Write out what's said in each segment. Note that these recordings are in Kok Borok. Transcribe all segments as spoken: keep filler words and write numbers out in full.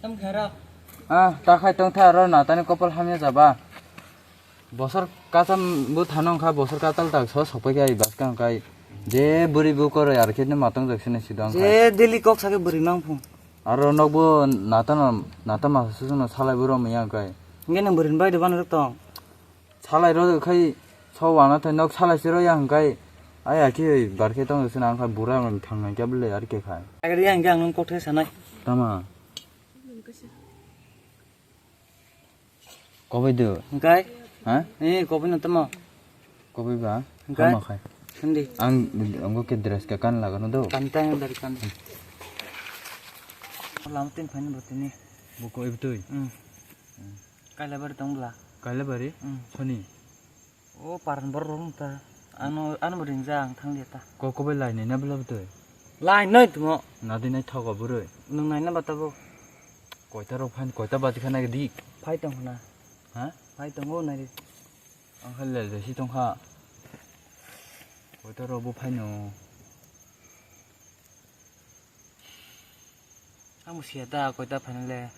Tam khara. Ah, ta khai tong tha ro na tani kopol hamya jaba. Bosor kacham bo thano wngkha, bosor katal tak so sokpai kha, bas kang kai. Je buri bu koroi ar khe no matang jak sini sidang. Je daily kok sake buri mang phung. Aro nokbo natano, natama susuno salai boro maya kai. Nge nang buri bai de ban rok tong. Salai ro khai so wana thai nok salai siro yang kai. Ai aki bar khe tong sini ang khai bura ang thang nang kya bele ar khe khai. Agri yang yang nang kok the sanai. Tama. Kobai do. Hingkai? Ha? Eh, kobai no tamo. Kobai ba? Hingkai? Hama khai. Hindi. Ang, ang ke dress ka kan laga no do. Kanta yang dari kan. Lama tin fine berarti ni. Buku itu. Hmm. Kaila bari tong bla. Kaila bari? Hmm. Soni. O paran bor rong ta. Ano, ano ringjang thang dia ta. Ko, kobai lai nai na bla butoi. Lai nai tumo. Nadi nai thogo buroi. Nung nai na bata bo. Koita rok phan, koita baji khana di. Phai tong na. Ha? Phai tong o nai. Ang khal le si tong kha. Koita rok bo phai no. Ang siya ta koita phan le.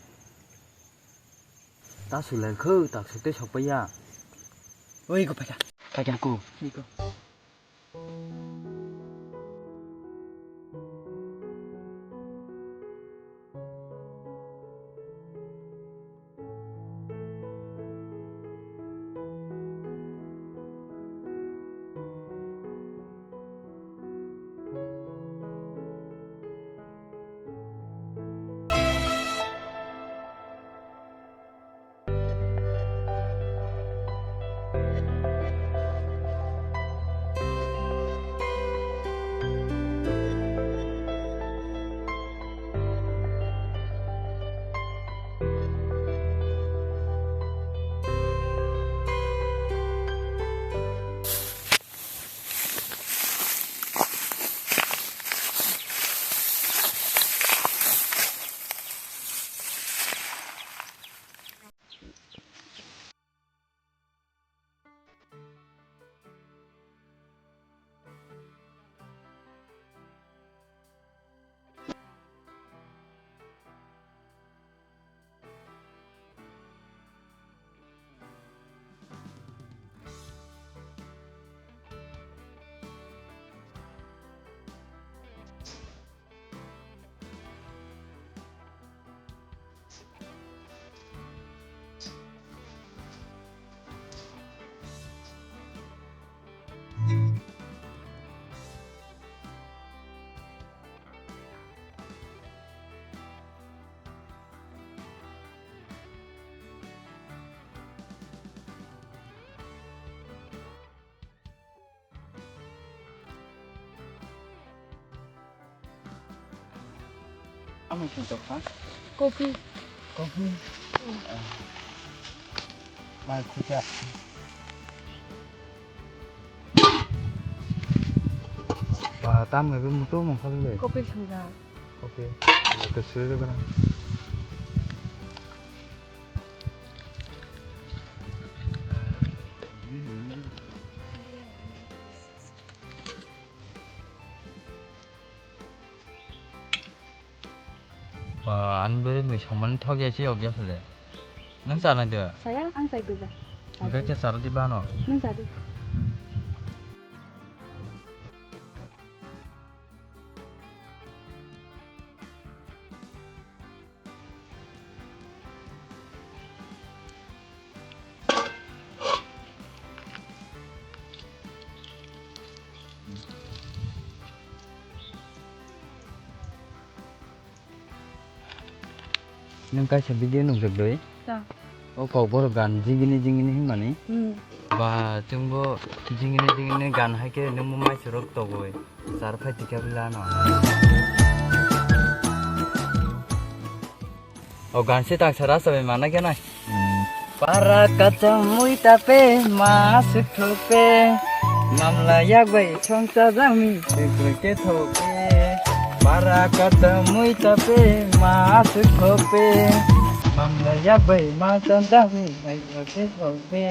Ta sulai khu, tak sute sokpaiya. Oi, ko phaikha. Phaikha ku. Iko. Amo sing tokha? Kopi. Kopi? Mai khuja. Ba, tam ngai be muto mangkha le. Kopi singja. Kopi. Ke sui de bana. Ba, ani bere mui songmani thok ya si obya sale. Nang sana de. Saya ang sai gula. Oke, ke sar di bano. Nang sadi. Nang kaisa video nukjak doi? Ta. O kok borok gan jingini jingini hinmani. Hmm. Ba, chwngbo jingini jingini gan hai khe nungbo maichwrok togwi. Char phai tikha bwlano. O gan se tak sara sabai mana khe nai. Para kacham mui tape ma suk thope. Mamla yak bai songsa jami suk ke thope. Para kacham mui tape ma suk thope. Mamla yak bai ma chan jami bai ke thope.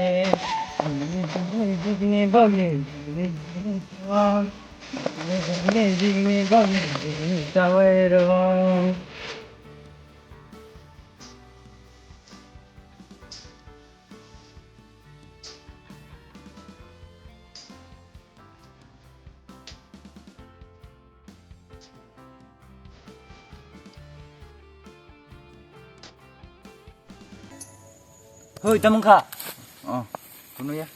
Hoi, tamo wngkha? Oh, kuno ya.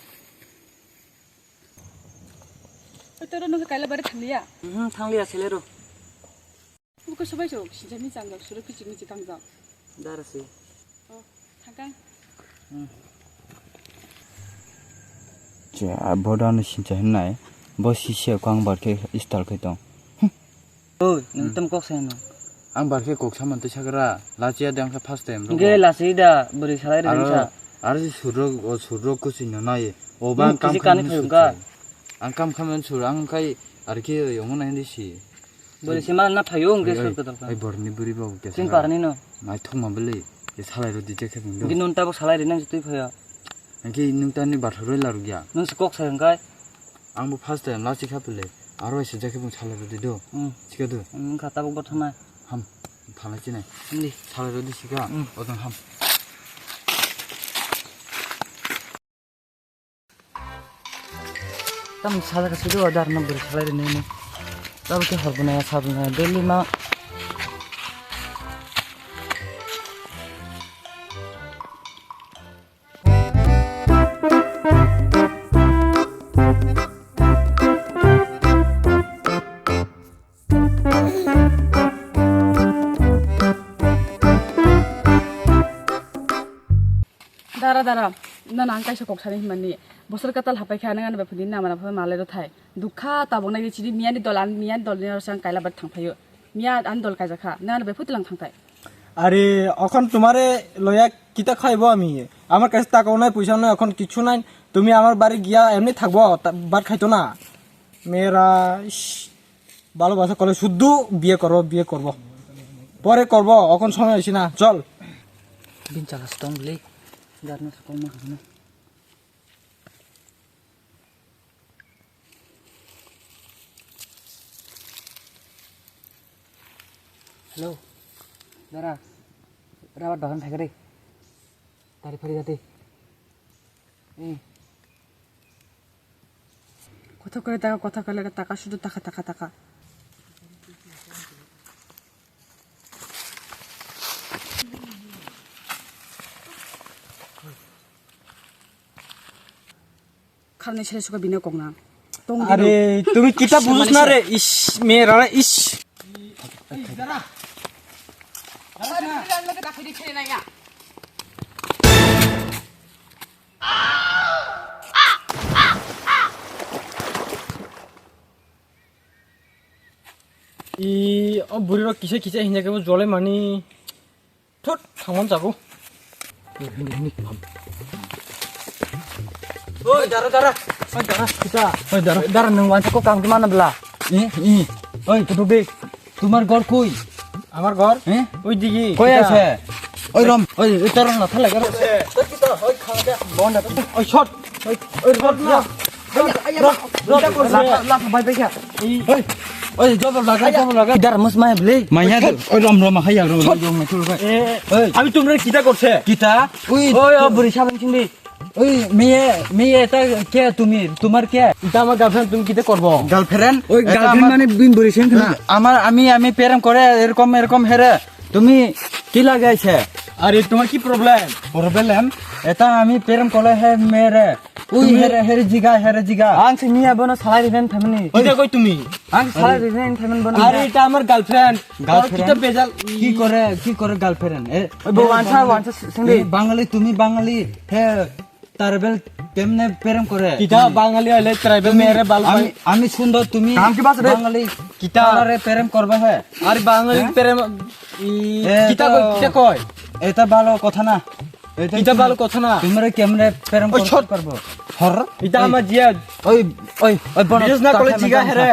Oi, toro nungkha kaila bari thangliya? Mhm, thangliya, selero. Buko sobai so, sinjami changjak, suro kichik michik kangjak. Dara se. Oh, thangkang. Hmm. Che, a boda no sincha hinai. Bo sisi ko ang bar khe istal khai tong. Oi, nung tam kok sai no. Ang bar khe kok saman twi sagra. Lachiya de ang khe first time. Ge lachi da, bwrwi salai ri sa. Aro si surok, o surok kusi no nai. O bang kam kani phayung ka. Ang kam khamen sur, ang khai ar khe yong na hindi si. Bwrwi se mal na phaio, hwnkhe sor kwtal kha. Ai, borni bwrwi bo kesa. Chini parni no. Naithok ma bwlwi. E salai rw di je khe bundo. Hwnkhe nwng tabuk salai rinang se twi phaiya. Hwnkhe nwng tani bathar rwi larwk ya. Nwng se kok sai hwnkhe. Ang bo first time lachi kha bwlwi. Aro se je khe bung salai rw di do. Hmm. Chikha do. Hmm, wngkha tabuk bo thanai. Ham. Thanai chinai. Hindi. Salai rw di chikha. Hmm. Odon ham. Tam sala ka sudu adar na beri salai ni ni. Tam ke harbuna ya sabuna daily ma. Dara, dara, nana ang kaisa kok sani himani. Bosor katal hapai kha, nang ani bai phudi nama na phai malai rw thai. Dukha tabuk nai chini miyani dol, ani miyani dol ni rw sang kaila bat thang phaio. Miya ani dol kaijak kha, nang ani bai phuti lang thang thai. আরে, এখন তোমারে লয়া কিতা খাইবো আমি? আমার কাছে টাকাও নাই, পয়সা নাই, এখন কিচ্ছু নাই। তুমি আমার বাড়ি গিয়া এমনি থাকবো, তা-, ভাত খাইতো না। মেয়েরা, ইস। ভালোবাসা করলে শুধু বিয়ে করবো, বিয়ে করবো। পরে করবো, এখন সময় হয়েছে না, চল। Bin chalas tong le, garna sakol ma hana. Hello, dara, rabar bagan thagre, tari phari jate. Eh. Kotha kore taka, kotha kore taka, sudu taka, taka, taka. Kharni sere suka bini kokna. Tong dino. আরে, তুমি কিতা বুঝছ না রে? ইস, মেয়েরা, ইস। I, o bwrwi rok kisa kisa hinja khe bo jole mani. Thut, thangmani jago. Oi, dara, dara. Oi, dara. Kita. Oi, dara. Dara, nwng wansa ko kang di mana bela? Eh, eh. Oi, kudu be. তোমার ঘর কই? আমার ঘর? হ্যাঁ? ওইদিকে। কই আছে? ওই রম, ওই, ওই তোর না, থালে গেল। তোর কি তো, ওই খাওয়া দাওয়া। বন্ধ। ওই শট। ওই, ওই রম না। Rok, rok, rok, rok, rok, bai, bai, kha. Oi, oi, jobor laga, jobor laga. Kidar mus mai bli. Maya, oi, rom, rom, hai, rom, rom, rom, rom. Oi. Ami tumre kita korse? Kita? Oi. Oi, o buri saben sindi. Oi, meye, meye, eta ke tumi? Tumar ke? Eta amar girlfriend, tumi kita korbo? Girlfriend? Oi, girlfriend mane bin buri sen khna. Amar, ami, ami perem kore, erokom, erokom here. তুমি কি লাগাইছে? আরে, তোমার কি problem? Problem? এটা আমি প্রেম করলে হে মেরে। উই তুমি হেরে, হেরে জিগা, হেরে জিগা। আনছি মিয়া বোন সালাই দিবেন ফ্যামিলি। ওই যে কই তুমি? আমি সালাই দিবেন ফ্যামিলি বোন। আরে, এটা আমার গার্লফ্রেন্ড। গার্লফ্রেন্ড? কিতা বেজাল? কি করে, কি করে গার্লফ্রেন্ড? এ, ওই বউ এ, আনছা, বাঙালি, আনছা, শুনবি? এ, বাঙালি, তুমি বাঙালি। হে, তারবেল কেমনে প্রেম করে? কিতা বাঙালি হইলে ট্রাইবেল মেয়েরে বাল পায়? আমি, আমি সুন্দর, তুমি কাম কি বাস রে? বাঙালি কিতা? কালারে প্রেম করবে হে? আরে বাঙালি হ্যাঁ? প্রেম, ই, এ, কিতা তো কই, কিতা কয়? এটা ভালো কথা না। এটা কিতা কি? ভালো কথা না? তোমরা কেমনে প্রেম ওই করতে ছোট পারবো? হর? এটা ওই, আমার জিয়া। ওই, ওই, ওই, বড় বিশেষ না কথা করে না জিগা জানতো। হেরে।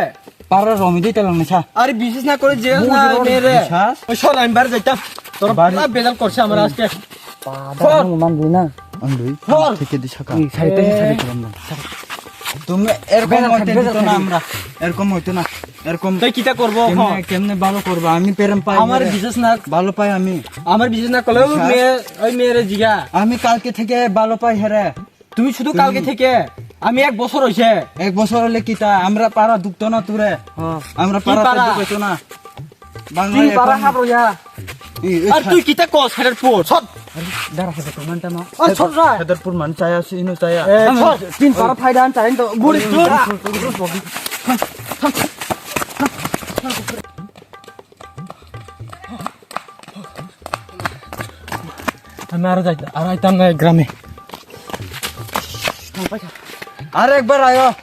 পারো রমি দিতে লাগনি সা। আরে বিশেষ না করে যে বুঝ না রমি মেয়েরে। বিশ্বাস। ওই শোন, আমি বাড়ি যাইতাম। তোর বাড়ি। পুরা বেজাল করছে আমার আজকে। বাবা, শোন। আমি মান দিই না। Ang dui. Hor! Theke di saka. Sari te sari kalam dong. তুমি এরকম বেজার হইতে খাবি, দিত বেজার না খাবি। আমরা, এরকম হইতো না, এরকম। তাই কিতা করবো? কেমনে, কেমনে ভালো করবো? আমি প্রেম পাই আমার হেরে। বিশেষ না। ভালো পাই আমি। আমার বিশেষ না করলেও বিশেষ? মেয়ে, ওই মেয়েরে জিগা। আমি কালকে থেকে ভালো পাই হেরে। তুমি শুধু তুমি কালকে থেকে, আমি এক বছর হইছে। এক বছর হলে কিতা? আমরা পারা দুখতো না তোরে। হ্যাঁ। আমরা কি পারা পারা? তো দুখ হইতো না। বাংলা তুই পারা এখন হাবো ইয়া। এই, এই আর খা- তুই কিতা কস হেডার পুত? সব। আরে, দাঁড়া, হেডার পুত মানটা না। ওই, সব যা। হেডার পুত মান চাই আছে, ইনো চাই। এ, সব। তিন পারা ফায়দা আন চাই তো। বুড়ি তুই। আমি আরো যাইতাম, আর আইতাম না এই গ্রামে। আরে একবার আয়ো,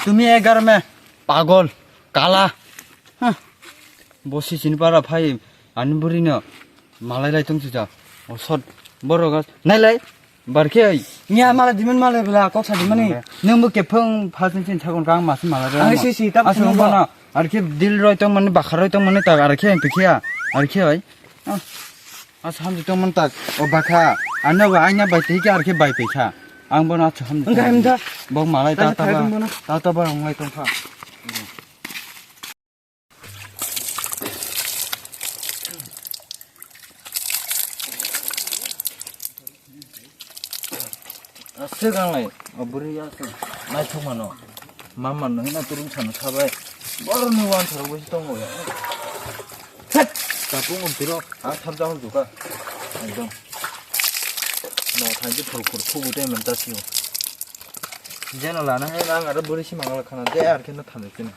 তুমি এই গ্রামে পাগল, কালা। হ্যাঁ। Bosi chini para phai ani buri no malai lai tong sija. O sot boro gas nai lai bar khe ai. Nya malai diman malai bela kok sa dimani. Nung bo kephang phasing chin sakon kang mas malai. Ang si si tam asung bono. Ar khe dil roi tong mani, bakha roi tong mani, tak ar khe ang pikhiya, ar khe oi. Ah, as hamjak tong mani tak, o bakha, ano ba aina bai tei khe ar khe bai pekha. Ang bono as hamjak. Ang kaham da. Bok malai ta ta ba, ta ta ba ang lai tong kha. Aswk ang lai, o bwrwi aswk naithok mano. Mama no hino turung sano sabai. Boroni wansaro bosi tongo ya. Thek! Tapung umpiro, ha thamja hor juka. Ekdom. No thanji phur phur khubu tei man tasio. Jeno lana hai ang aro bwrwi si mangala khana de ar khe no thamjak chini.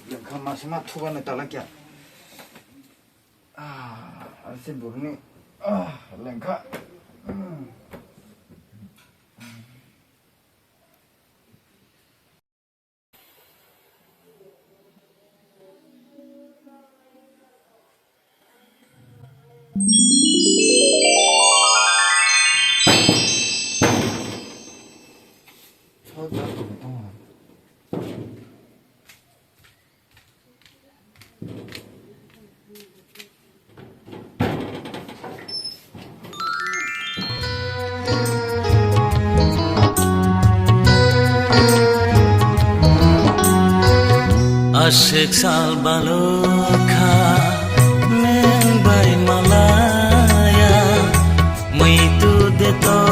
Lengkha masima thubani tala kya. Ah, asi burni. Ah, lengkha. Hmm. Aswk sal balokha nwng bai malaya, muitu de to